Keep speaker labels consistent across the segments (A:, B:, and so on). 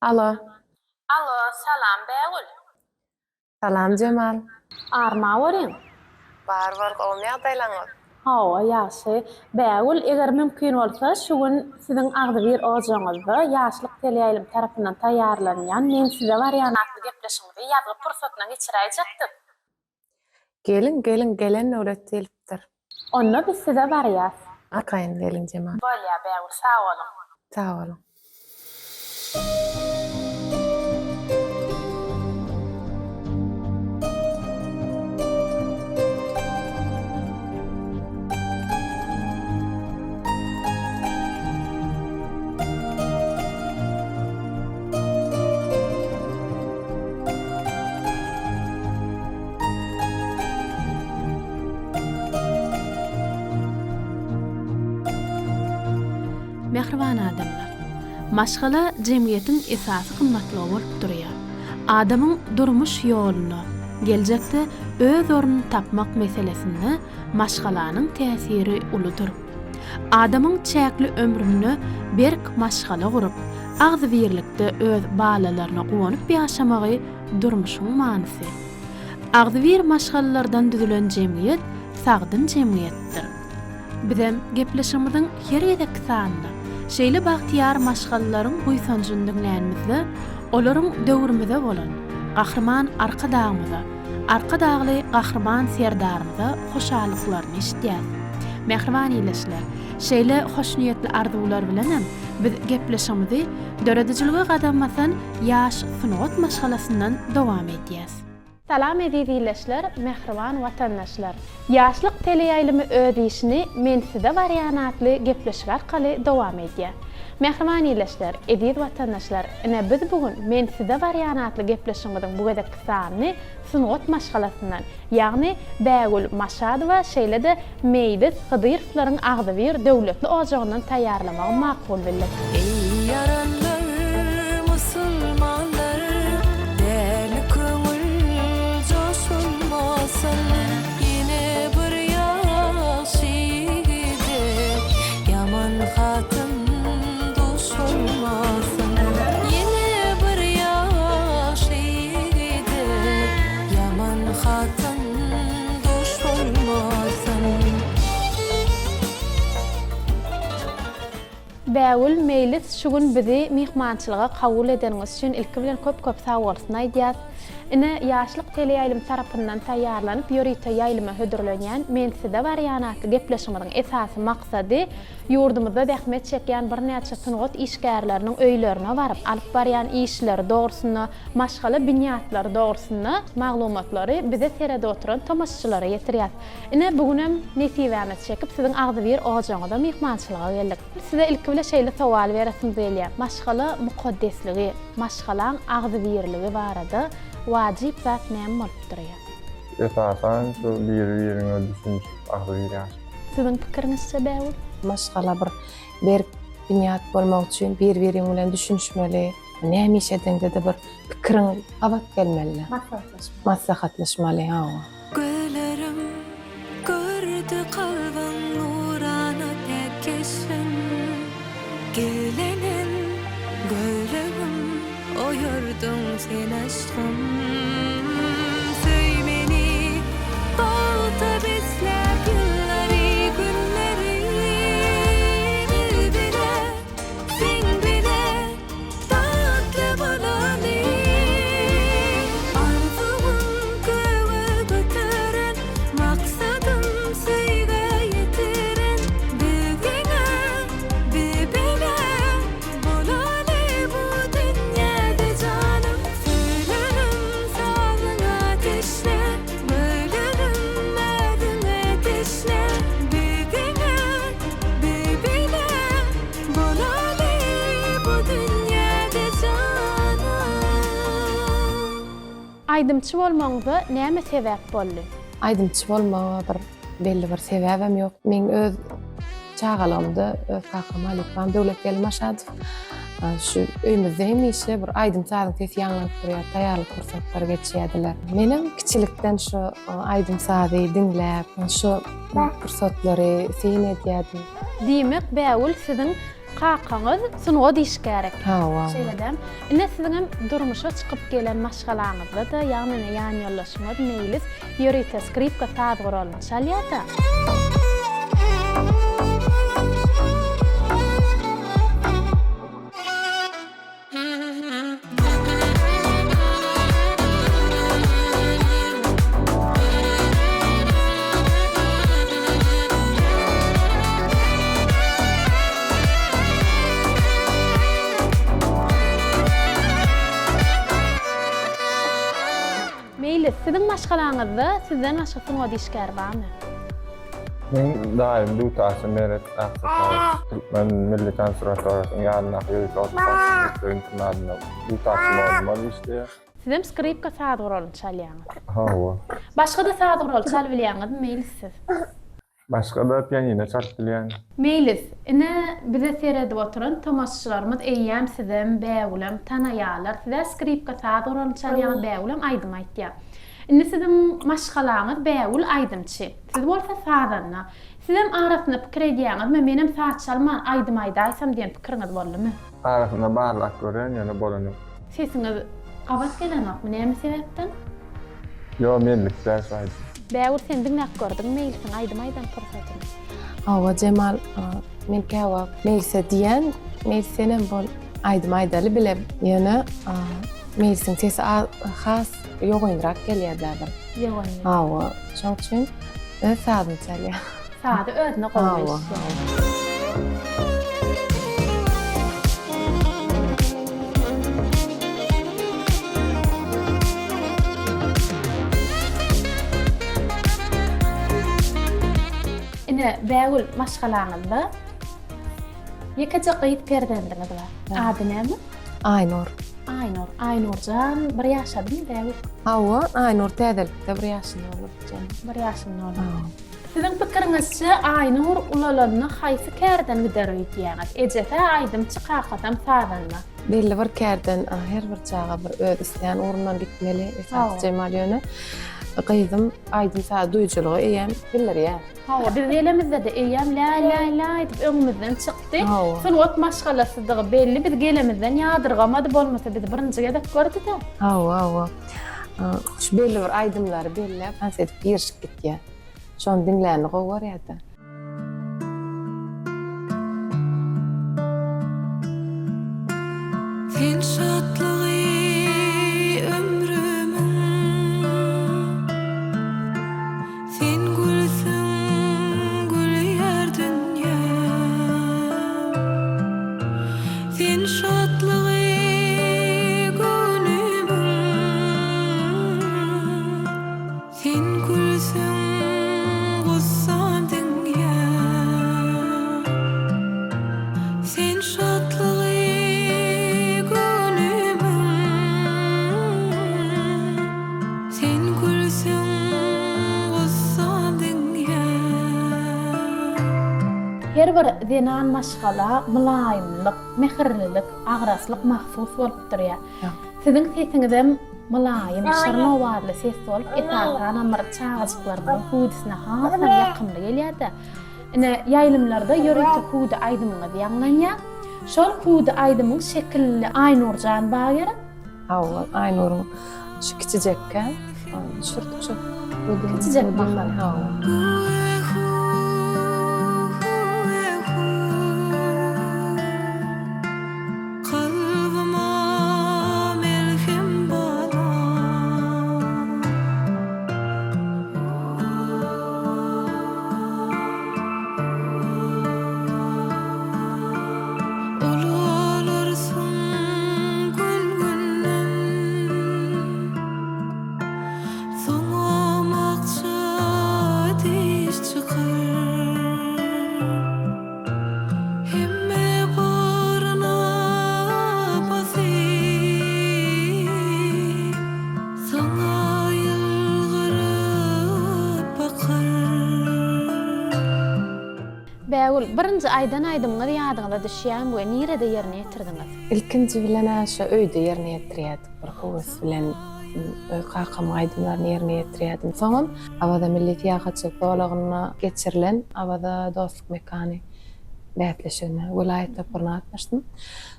A: Alo.
B: Alo, salam Bägül.
A: Salam Jemal.
B: Arma boryň.
A: Bar bor, gowumy ýagdaýlaňyz?
B: Hawa, ýagşy. Bägül, eger mümkin bolsa, şu gün siziň agzybir ojagyňyzda Ýaşlyk teleýaýlymy tarapyndan taýýarlanýan Men size barýan atly gepleşigimizi ýazgy pursatyna geçiräýjekdik.
A: Geliň, geliň, gelen döwlet diýlipdir.
B: Onda biz size barýas.
A: Arkaýyn geliň Jemal.
B: Bolýa Bägül, sag boluň.
A: Sag boluň.
B: Mähriban adamlar! Maşgala jemgyýetiň esasy gymmatlygy bolup durýar. Adamyň durmuş ýolunda, geljekde öz ornuny tapmak meselesinde maşgalanyň täsiri uludyr. Adamyň çäkli ömründe berk maşgala gurup, agzybirlikde öz balalaryna guwanyp ýaşamagy durmuşyň manysy. Agzybir maşgalalardan düzülen jemgyýet sagdyn jemgyýetdir. Bizem gepleşigimiziň her gezekki sanynda şeýle bagtyýar maşgalalaryň buýsanjyny diňlänimizde, olaryň döwrümize bolan, Gahryman Arkadagymyza, Arkadagly Gahryman Serdarymyza hoşallyklaryny eşidýäs. Mähriban ildeşler, şeýle hoşniýetli arzuwlar bilenem biz gepleşigimizi döredijilige gadam basan ýaş sungat maşgalasyndan dowam edýäs. Salam eziz ildeşler, mähriban watandaşlar! Ýaşlyk teleýaýlymy öz işini Men size barýan atly gepleşik arkaly dowam edýär. Mähriban ildeşler, eziz watandaşlar, ine biz bu gün Men size barýan atly gepleşigimiziň bu gezekki sanyny sungat maşgalasyndan, ýagny Bägül Maşadowa şeýle-de Meýlis Hydyrowlaryň agzybir döwletli ojagyndan taýýarlamagy makul bildik.
C: Eý ýaranlar, musulmanlar, däli köňül joşulmasyn. Ýene bir ýagşy ýigide ýaman hatyn duş bolmasyn. Ýene bir ýagşy ýigide ýaman hatyn duş bolmasyn.
B: Bägül Meýlis şu gün bizi myhmançylyga kabul edeniňiz üçin ilki bilen köp köp sagbolsun aýdýas. Ine Ýaşlyk teleýaýlymy tarapyndan taýýarlanyp ýörite ýaýlyma hödürlenýän Men size barýan atly gepleşigimiziň esasy maksady ýurdumyzda zähmet çekýän birnäçe sungat işgärleriniň öýlerine baryp alyp barýan işleri dogrusynda maşgala binýatlary dogrusynda maglumatlary bize seredip oturan tomaşaçylara ýetirýäs. Ine, bu günem nesibämiz çekip, siziň agzybir ojagyňyza myhmançylyga geldik. Size ilki bile şeýle sowal beresimiz gelýär. Maşgala mukaddesligi, maşgalaň agzybirligi barada wajyp zat näme bolup durýar?
D: Esasan şu biri-biriňe düşünişip agzybir ýaşamak.
B: Siziň pikiriňizçe Bägül?
A: Maşgala bir berk binýat bolmak üçin bir-biriň bilen düşünişmeli. Näme iş edeňde-de bir pikiriň gabat gelmeli.
B: Maslahatlaşmaly.
A: Maslahatlaşmaly, hawa.
C: Gözlerim gördi kalbyň nurana päk keşbin, Gizlenen gözlegim oýardyň sen aşgym. Söý meni bagta besläp ýyllary, günleri, Biz bile, sen bile Bagtly bolaly. Arzuwym göge göteren, Maksadym söýgä ýetiren. Biz deňe, biz bile bolaly bu dünýäde janym. Söýlerim sazyňa teşne, Gözlerim özüňe teşne. Biz deňe, biz bile Bolaly bu dünýäde janan.
B: Aýdymçy bolmagyňyza näme sebäp boldy?
A: Aýdymçy bolmaga bir belli bir sebäbem ýok. Meň öz çagalygymda öz kakam halypam Döwletgeldi Maşadow şu öýümizde hemişe bir aýdym-sazyň sesi ýaňlanyp durýar, taýýarlyk pursatlary geçýärdiler. Menem kiçilikden şu aýdym-sazy diňläp, şu pursatlary syn edýärdim.
B: Diýmek, Bägül siziň. kakaňyz sungat işgäri eken.
A: Hawa.
B: Şeýle dämi? Ine siziňem durmuşa çykyp gelen maşgalaňyzda-da, ýagny ine ýanýoldaşyňyz Meýlis ýörite skripka saz guralyny çalýar-da. Meýlis, siziň maşgalaňyzda sizden başga sungat işgäri barmy?
D: Meň daýym dutarçy Meret Aksakaýew Türkmen milli konserwatoriýasynyň ýanyndaky ýörite orta mekdep internadynda dutarçy mugallym bolup işleýär.
B: Sizem skripka saz guralyny çalýaňyz.
D: Hawa.
B: Başga-da saz guraly çalybilýäňizmi Meýlis siz?
D: Başga-da pianino çalyp bilýän.
B: Meýlis, ine bize seredip oturan tomaşaçylarymyz eýýäm sizem, Bägülem tanaýarlar. Siz-ä skripka saz guralyny çalýaňyz, Bägülem aýdym aýtýar. Indi siziň maşgalaňyz Bägül aýdymçy, siz bolsa sazanda. Sizem arasynda pikir edýäňizmi, menem saz çalman aýdym aýdaýsam diýen pikiriňiz boldumy?
D: Arasynda barlap görýän, ýöne bolanok.
B: Sesiňiz gabat gelenokmy, näme sebäpden?
D: Ýo, menlik däl şu aýdym.
B: Bägül sen diňläp gördüňmi Meýlisiň aýdym aýdan pursatyny?
A: Hawa Jemal, men käwagt Meýlise diýen, Meýlis senem bol aýdym aýdaly bile, ýöne Meýlisiň sesi has ýogynrak gelýär bäbir.
B: Ýogyn.
A: Hawa, şoň üçin öz sazyny çalýar.
B: Sazy özüne gowy eşidýär. Ine, Bägül, maşgalaňyzda ýekeje gyz perzendiňiz bar. Ady näme?
A: Aýnur.
B: Aýnur. Aýnurjan bir ýaşadymy Bägül?
A: Hawa, Aýnur täzelikde bir ýaşynda bolupdy.
B: Bir ýaşynda boldy. Siziň pikiriňizçe Aýnur ulalanda haýsy kärden gider öýdýäňiz? Ejesi-ä aýdymçy, kakasam sazanda.
A: Belli bir kärden her bir çaga bir öz isleýän ugrundan gitmeli. Esasy Jemal ýöne gyzym aýdym-saz duýujylygy eýýäm bildirýär.
B: Hawa, biz gelemizde-de eýýäm läý-läý-läý diýip öňümizden çykdy. Sungat maşgalasydygy belli, biz gelemizden ýadyrgamady, bolmasa bizi birinji gezek gördi-de.
A: Hawa, hawa. Şu belli bir aýdymlary belläp, tans edip girişip gitýär. Şony diňlänini gowy görýär-de.
C: Sen şatlygy ömrümiň Sen gülseň gülýär dünýäm Sen şatlygy göwnümiň Sen gülseň gussam diňýär Sen şatlygy göwnümiň Sen gülseň gussam diňýär.
B: Her bir zenan maşgala mylaýymlyk, mähirlilik, agraslyk mahsus bolup durýar. Siziň sesiňizem mylaýym, şirin owazly ses bolup, esasanam bir çagajyklarymyzyň hüwdüsine hasam ýakymly gelýär-de. Ine, ýaýlymlarda ýörite hüwdi aýdymyňyz ýaňlanýar. Şol hüwdi aýdymyň şekilli Aýnurjan bar gerek?
A: Hawa, Aýnuryň şu kiçijekkä düşürdik şu hüwdini.
B: Kiçijek mahaly.
A: Hawa.
C: Kalbyma melhem balam. Ulalarsyň gün-günden. Soňam akja diş çykar. Hemme baryna basyp, Saňa ýylgyryp bakar.
B: Bägül, birinji aýdan aýdymyňyz ýadyňyza düşýärmi we nirede ýerine ýetirdiňiz?
A: Ilkinji bilen-ä şo öýde ýerine ýetirýärdik, bir höwes bilen öz kakamyň aýdymlaryny ýerine ýetirýärdim. Soňam Awaza milli syýahatçylyk zolagynda geçirilen Awaza dostluk mekany. bäsleşigine, welaýat toparyna gatnaşdym.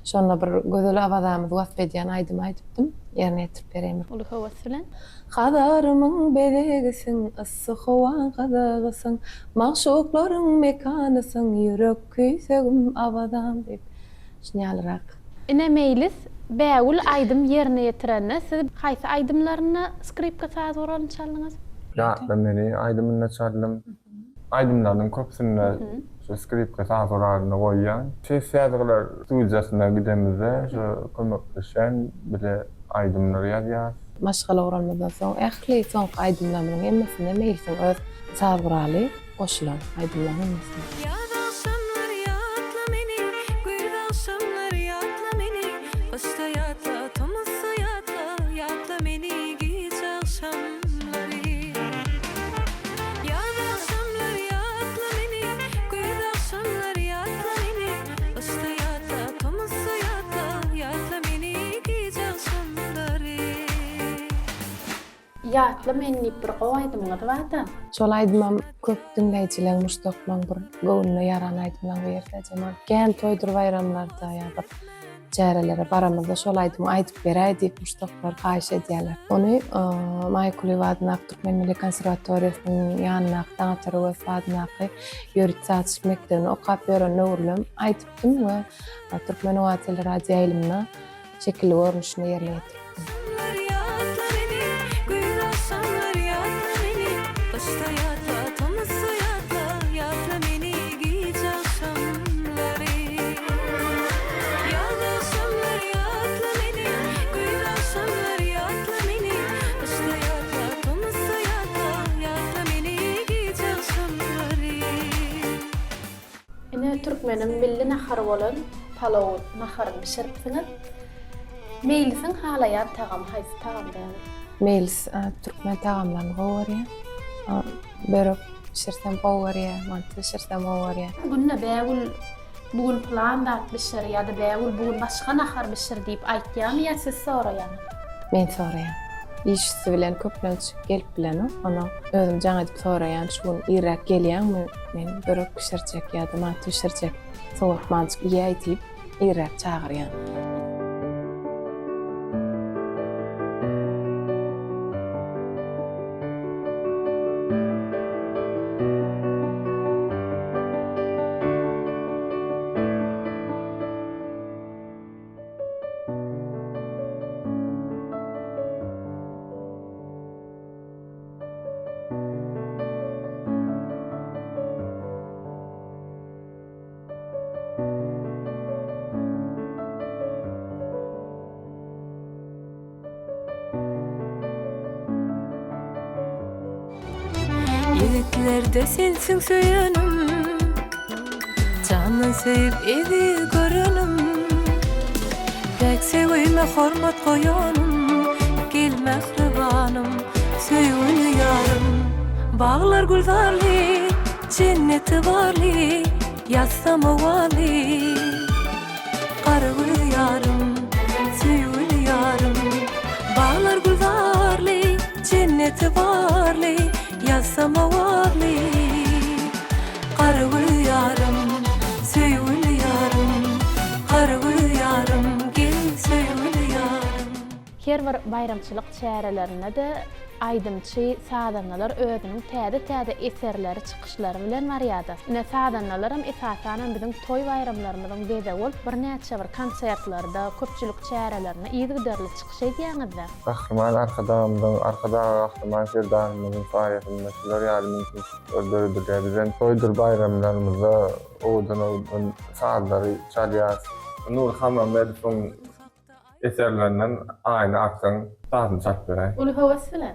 A: Şonda bir gözel Awazamyzy wasp edýän aýdym aýdypdym. Ýerine ýetirip bereýin bir.
B: Uly höwes bilen.
A: Hazarymyň bezegisiň, yssy howaň gazagysyň, Magşuklaryň mekanysyň, ýürek küýsegim Awazam diýip, şuny ýalyrak.
B: Ine Meýlis, Bägül aýdym ýerine ýetirende siz haýsy aýdymlarynda skripka saz guralyny çaldyňyz?
D: Ýatla meni aýdymynda çaldym. Aýdymlarynyň köpüsinde şu skripka saz guralyny goýýan. Ses ýazgylar studiýasyna gidemizde şu kömekleşýän bile aýdymlary ýazýas.
A: Maşgala guranymyzdan soň ähli soňky aýdymlarymyzyň hemmesinde Meýlisiň öz saz guraly goşulan aýdymlaryň hemmesinde.
C: Ýaz agşamlary ýatla meni, Güýz agşamlary ýatla meni, Gyşda ýatla, tomusda ýatla, Ýatla meni gije agşamlary. Ýaz agşamlary ýatla meni, Güýz agşamlary ýatla meni, Gyşda ýatla, tomusda ýatla, Ýatla meni gije agşamlary.
B: Ýatla meni diýip bir gowy aýdymyňyz barda.
A: Şol aýdymam köp diňleýjileň, muşdaklaň bir göwnüne ýaran aýdymlaň birde Jemal. Kän toýdur baýramlarda ýa bir çärelere baramyzda şol aýdymy aýdyp beräý diýip muşdaklar haýyş edýärler. Ony Maýa Kulyýewa adyndaky Türkmen milli konserwatoriýasynyň ýanyndaky Daňatar Öwezow adyndaky ýörite sazçylyk mekdebinde okap ýören döwürlem aýdypdym we Türkmen owazy teleradioýaýlymyna şekilli görnüşinde ýerine ýetiripdim.
B: Ine türkmeniň milli nahary bolan palow naharyny bişiripsiňiz. Meýlisiň halaýan tagamy haýsy tagam Bägül?
A: Meýlis türkmen tagamlaryny gowy görýär. Börek bişirsem gowy görýär, manty bişirsem gowy görýär.
B: Günde Bägül bu gün pylan zat bişir ýa-da Bägül bu gün başga nahar bişir diýip aýtýarmy ýa siz soraýaňyz?
A: Men soraýan. Iş üsti bilen köplenç gelip bilenok. Onam özüm jaň edip soraýan, şu gün irräk gelýäňmi, men börek bişirjek ýa-da manty bişirjek, sowatmanjyk iýäý diýip, irräk çagyrýan.
C: Ýigitlerde sensiň söýenim Jandan söýüp eziz görenim Päk söýgüme hormat goýanym Gel mähribanym, söýgüli ýarym Baglar gülzarly, jenneti barly Ýazsam owaly Garagöz ýarym, söýgüli ýarym Baglar gülzarly, jenneti barly Ýazsam owaly Garagöz ýarym, söýgüli ýarym Garagöz ýarym, gel söýgüli ýarym.
B: Her bir baýramçylyk çärelerinde-de aýdymçy, sazandalar özüniň täze-täze eserleri, çykyşlary bilen barýardy. Ine, sazandalaram esasanam biziň toý-baýramlarymyzyň bezegi bolup, birnäçe bir konsertlerde, köpçülik çärelerinde yzygiderli çykyş edýäňiz-dä.
D: Gahryman Arkadagymyzyň, Arkadag Gahryman Serdarymyzyň saýasynda şular ýaly mümkinçilikler döredilýär. Bizem toýdur baýramlarymyzda owadan-owadan sazlary çalýarys. Nury Halmämmedowyň Eserlerinden Aýna artsaň sazyny çalyp beräý.
B: Uly höwes bilen.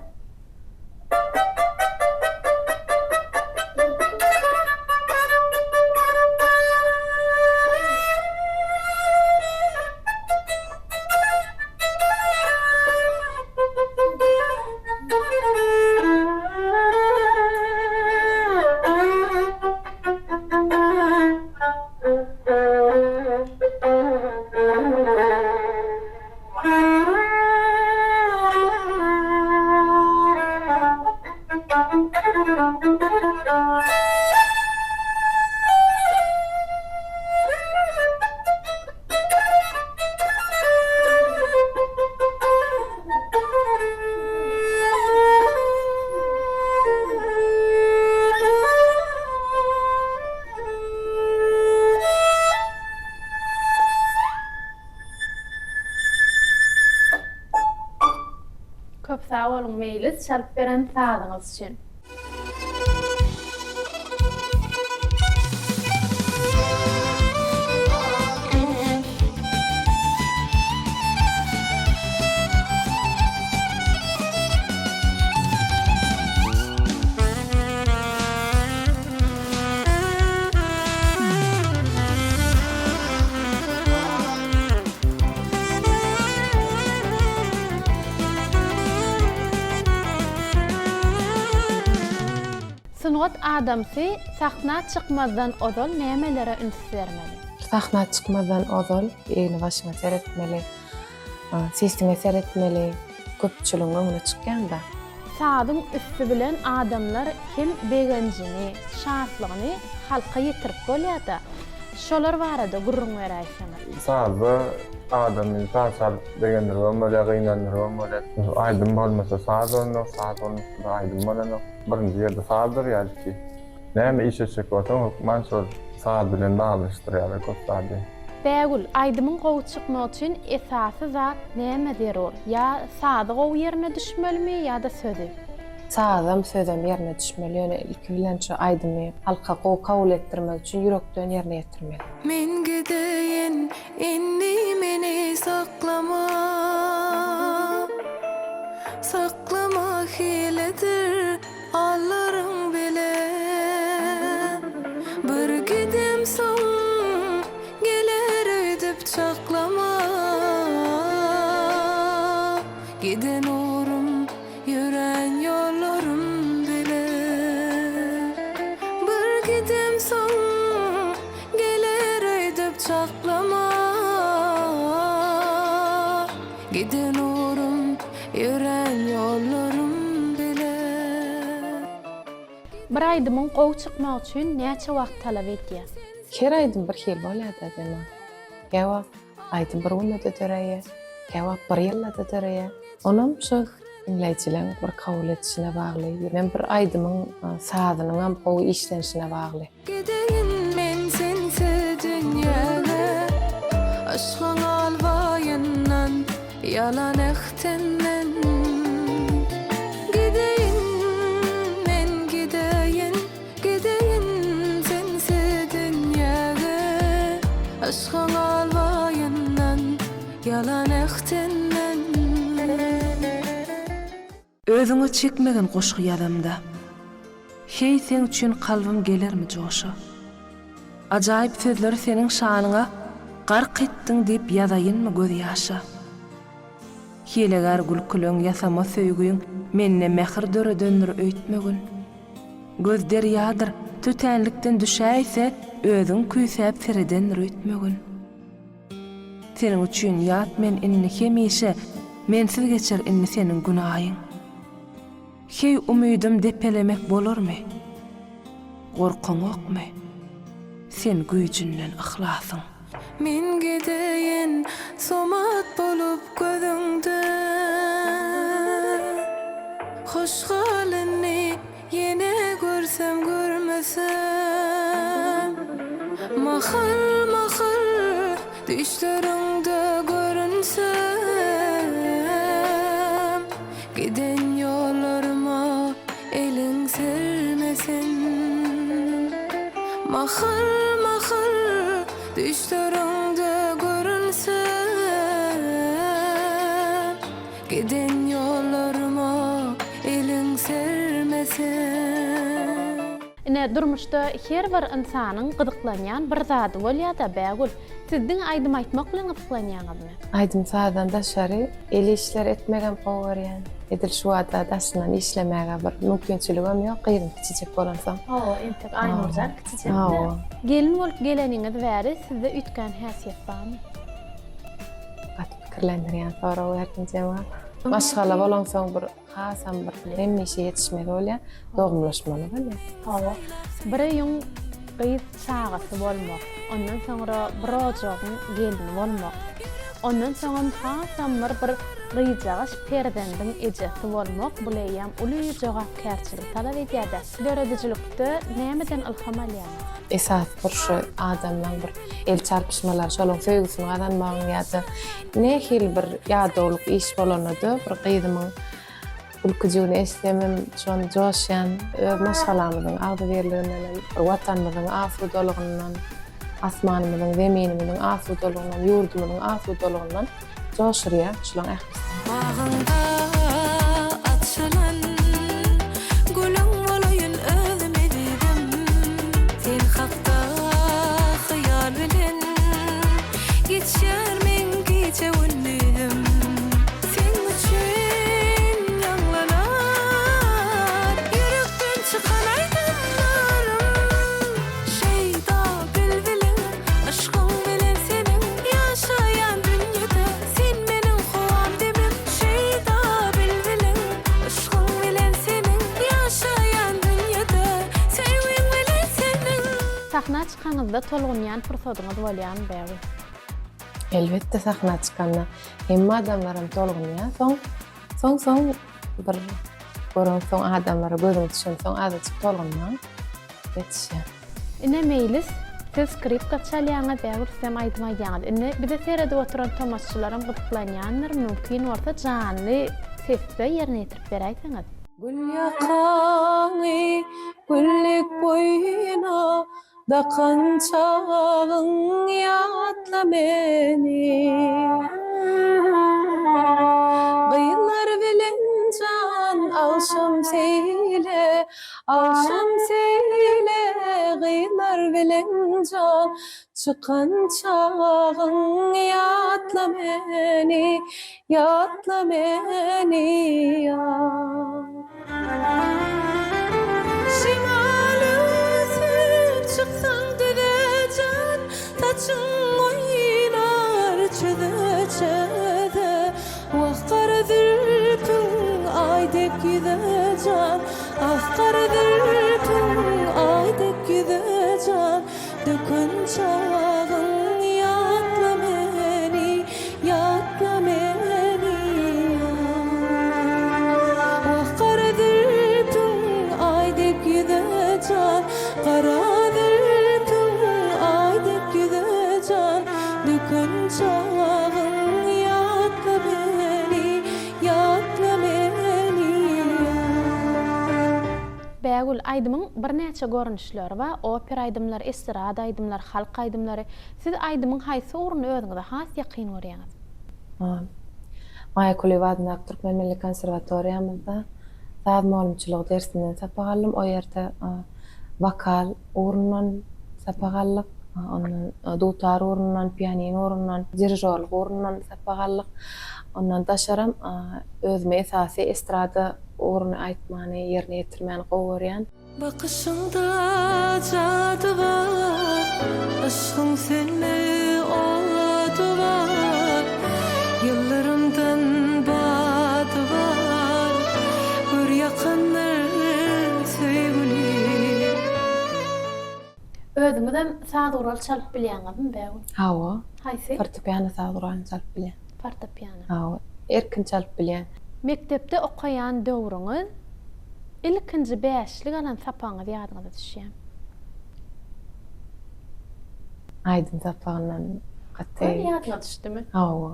B: sag boluň Meýlis çalyp beren sazyňyz üçin. Sungat adamsy sahna çykmazdan ozal nämelere üns bermeli?
A: Sahna çykmazdan ozal egni-başyňa seretmeli, sesiňe seretmeli, köpçüligiň öňüne çykýaň-da.
B: Sazyň üsti bilen adamlar hem begenjini, şatlygyny halka ýetirip bolýar-da. Şolar barada gürrüň beräýseňiz.
D: Sazda adamy saz çalyp begendiribem bolýar, gynandyrybam bolýar. Aýdym bolmasa saz bolanok, saz bolmasa-da aýdym bolanok. Birinji ýerde saz durýar ilki. Näme iş etjek bolsaň hökman şol saz bilen baglaşdyrýarlar köp zady.
B: Bägül, aýdymyň gowy çykmagy üçin esasy zat näme zerur? Ýa sazy gowy ýerine düşmelimi ýa-da sözi?
A: Sazam sözem ýerine düşmeli ýöne ilki bilen şu aýdymy halka gowy kabul etdirmek üçin ýürekden ýerine ýetirmeli.
C: Men gideýin indi meni saklama Saklama hiledir Allaryň bile Bir gidemsoň geler öýdüp çaklama Giden ugrum ýörän ýollarym bile Bir gidemsoň geler öýdüp çaklama Giden ugrum, ýörän ýollarym bile.
B: Bir aýdymyň gowy çykmagy üçin näçe wagt talap edýär?
A: Her aýdym bir hili bolýar-da Zenan. Käwagt aýdym bir günde-de döreýär, käwagt bir ýylda-da döreýär. Onam şo diňleýjileň bir kabul edişine bagly, ýöne bir aýdymyň sazynyňam gowy işlenişine bagly.
C: Gideýin men sensiz dünýäge Yşgyň albaýyndan, ýalan ähtinden Gideýin men gideýin, gideýin sensiz dünýäge Yşgyň albaýyndan, ýalan ähtinden.
E: Özüňe çekmegin goşgy ýazamda. Heý seň üçin kalbym gelermi joşa. Ajaýyp sözleri seniň şanyňa Gark etdiň diýip ýazaýynmy gözýaşa. Hilegär gülküleň ýasama söýgüň Mende mähir döredendir öýtmegin. Göz derýadyr, tötänlikden düşäýse Özüň küýsäp seredendir öýtmegin. Seniň üçin ýat men indi hemişe, Mensiz geçer indi seniň gün-aýyň. Heý umydym depelemek bolarmy? Gorkaňokmy sen güýjünden yhlasyň?
C: Men gideýin somat bolup gözüňde Hoş gal indi Ýene görsem görmesem Mahal-mahal düýşleriňde görünsem Giden ýollaryma eliň serme sen Mahal-mahal düýşleriňde görünsem Giden ýollaryma eliň serme sen.
B: Ine, durmuşda her bir ynsanyň gyzyklanýan bir zady bolýa-da, Bägül. Siz diňe aýdym aýtmak bilen gyzyklanýaňyzmy?
A: Aýdym-sazdan daşary el işleri etmegem gowy görýän. Edil şu wagta daşyndan işlemäge bir mümkinçiligem ýok, gyzym kiçijek bolansoň.
B: Hawa, entek Aýnurjan kiçijek-dä.
A: Hawa.
B: Gelin bolup geleniňiz bäri sizde üýtgän häsiýet barmy?
A: Gaty pikirlendirýän sorag berdiň Jemal. Maşgala bolansoň bir hasam bir hemişe ýetişmeli bolýar, dogumlaşmaly bolýar.
B: Hawa. Bir öýüň gyz çagasy bolmak, ondan soňra bir ojagyň gelni bolmak, ondan soňam hasam bir bir gyzjagaş perzendiň ejesi bolmak bul eýýäm uly jogapkärçiligi talap edýär-dä. Döredijilikde nämeden ylham alýaňyz?
A: Esasy bir şu adamlaň bir El çarpyşmalar şolaň söýgüsini gazanmagyň ýa-da nähili bir ýadawlyk iş bolanda-da bir gyzymyň. Gülküjigini eşitsemem şony joşýan. Öz maşgalamyzyň agzybirligindenem, bir Watanymyzyň asudalygyndan, asmanymyzyň, zeminimiziň asudalygyndan, ýurdumyzyň asudalygyndan joşurýar şulaň ählisi.
C: Bagyňda açylan gülüň bolaýyn özüm ezizim. Sen hakda hyýal bilen geçýär meň gije-gündizim. Seň üçin ýaňlanar ýürekden çykan aýdymlarym. Şeýda bilbiliň, yşkyň bilen seniň Ýaşaýan dünýede sen meniň howam demim. Şeýda bilbiliň, yşkyň bilen seniň Ýaşaýan dünýede söýgiň bilen seniň.
B: Sahna çykaňyzda tolgunýan pursadyňyz bolýarmy Bägül?
A: Elbetde sahna çykanda hemme adamlaram tolgunýar. Soň soň soň bir görensoň adamlara gözüň düşensoň azajyk tolgunmaň ýetişýär.
B: Ine Meýlis, siz skripka çalýaňyz, Bägül sizem aýdym aýdýaňyz. Indi bize seredip oturan tomaşaçylaram gyzyklanýandyr, mümkin bolsa janly sesde ýerine ýetirip beräýseňiz.
C: Gül ýakaňy güllük boýuna Dakan çagyň ýatla meni. Gyzlar bilen jan agşam seýle, Agşam seýle, Gyzlar bilen jan çykan çagyň ýatla meni, Ýatla meni ýar. Şemal öwsüp çyksaň düze jan, Saçyň oýnar çöze-çöze. Wah, gara zülpüň Aý dek ýüze jan, Ah, gara zülpüň Aý dek ýüze jan. Dökün çagyň ýatla meni, ýatla meni Wah gara zülpüň aý dek ýüze jan, Gara zülpüň aý dek ýüze jan, Dökün çagyň ýatla meni, ýatla meni.
B: Bägül, aýdymyň birnäçe görnüşleri bar, opera aýdymlary, estrada aýdymlary, halk aýdymlary. Siz aýdymyň haýsy ugruny özüňize has ýakyn görýäňiz?
A: Maýa Kulyýewa adyndaky Türkmen milli konserwatoriýamyzda saz mugallymçylygy dersinden sapak aldym. O ýerde wokal ugrundan sapak aldyk. Ondan dutar ugrundan, pianino ugrundan, dirižorlyk ugrundan sapak aldyk. Ondan daşaram özüme esasy estrada Ugruny aýtmany, ýerine ýetirmäni gowy görýän.
C: Bakyşyňda jady bar, Yşgyň sönme ody bar, Ýyldyrymdan bady bar, Gör ýakandyr söýgüli.
B: Özüňizem saz gural çalyp bilýäňizmi Bägül?
A: Hawa.
B: Haýsy?
A: Fortepiano saz guralyny çalyp bilýän.
B: Fortepiano.
A: Hawa. Erkin çalyp bilýän.
B: Mekdepde okaýan döwrüňiz ilkinji bäşlik alan sapagyňyz ýadyňyza düşýämi?
A: Aýdym sapagyndan gaty.
B: Göni ýadyňa düşdümi?
A: Hawa.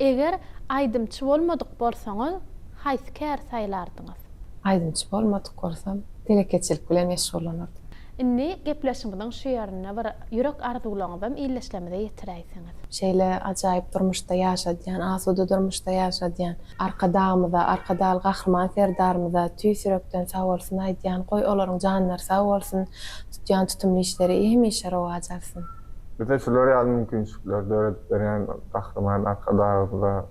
B: Eger aýdymçy bolmadyk bolsaňyz, haýsy käri saýlardyňyz?
A: Aýdymçy bolmadyk bolsam, telekeçilik bilen meşgullanardym.
B: Indi gepleşigimiziň şu ýerinde bir ýürek arzuwlaryňyzam ildeşlerimize ýetiräýseňiz.
A: Şeýle ajaýyp durmuşda ýaşadýan, asuda durmuşda ýaşadýan Arkadagymyza, Arkadagly Gahryman Serdarymyza tüýs ýürekden sagbolsun aýdýan. Goý, olaryň janlary sag bolsun, tutýan tutumly işleri hemişe rowaç alsyn.
D: Bize şular ýaly mümkinçilikleri döredip berýän Gahryman Arkadagymyza,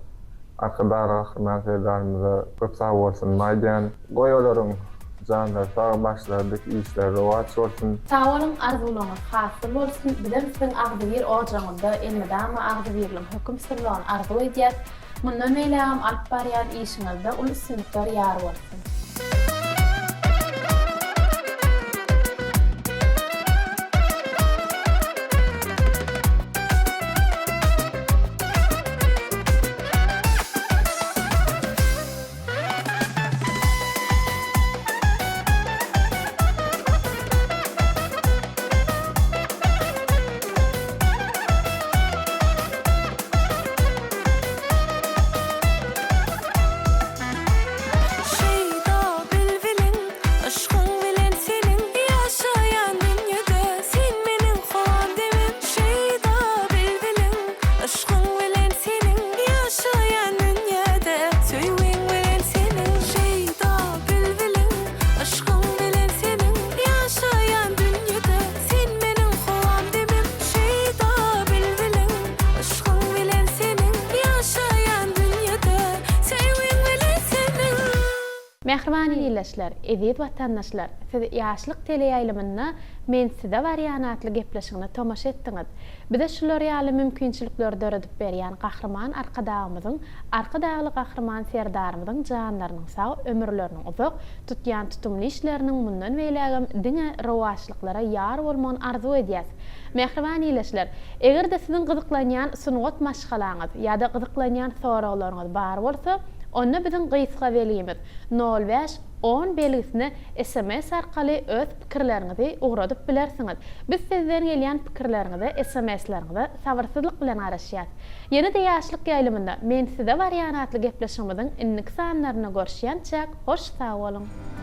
D: Arkadagly Gahryman Serdarymyza köp sagbolsunymy aýdýan. Goý olaryň janlary sag, başlary dik, işleri rowaç bolsun.
B: Sag boluň arzuwlaryňyz hasyl bolsun bizem siziň agzybir ojagyňyzda elmydama agzybirligiň höküm sürmegini arzuw edýäs mundan beýlägem alyp barýan işiňizde uly üstünlikler ýar bolsun.
C: Yşkyň bilen seniň ýaşaýan dünýäde Söýgiň bilen seniň şeýda bilbiliň Yşkyň bilen seniň ýaşaýan dünýede Sen meniň howam demim şeýda bilbiliň Yşkyň bilen seniň ýaşaýan dünýede Söýgiň bilen seniň.
B: Mähriban ildeşler, eziz watandaşlar, siz Ýaşlyk teleýaýlymynda Men size barýan atly gepleşigine tomaşa etdiňiz. Bize şular ýaly mümkinçilikleri döredip berýän Gahryman Arkadagymyzyň, Arkadagly Gahryman Serdarymyzyň janlarynyň sag, ömürleriniň uzak, tutýan tutumly işleriniň mundan beýlägem diňe rowaçlyklara ýar bolmagyny arzuw edýäs. Mähriban ildeşler, eger-de siziň gyzyklanýan sungat maşgalaňyz ýa-da gyzyklanýan soraglaryňyz bar bolsa, onda biziň gysga belgimiz, nol bäş, on belgisine sms arkaly öz pikirleriňizi ugradyp bilersiňiz. Biz sizden gelýän pikirleriňize, sms-leriňize sabyrsyzlyk bilen garaşýas. Ýene-de Ýaşlyk ýaýlymynda Men size barýan atly gepleşigimiziň indiki sanlarynda görüşýänçäk hoş sag boluň!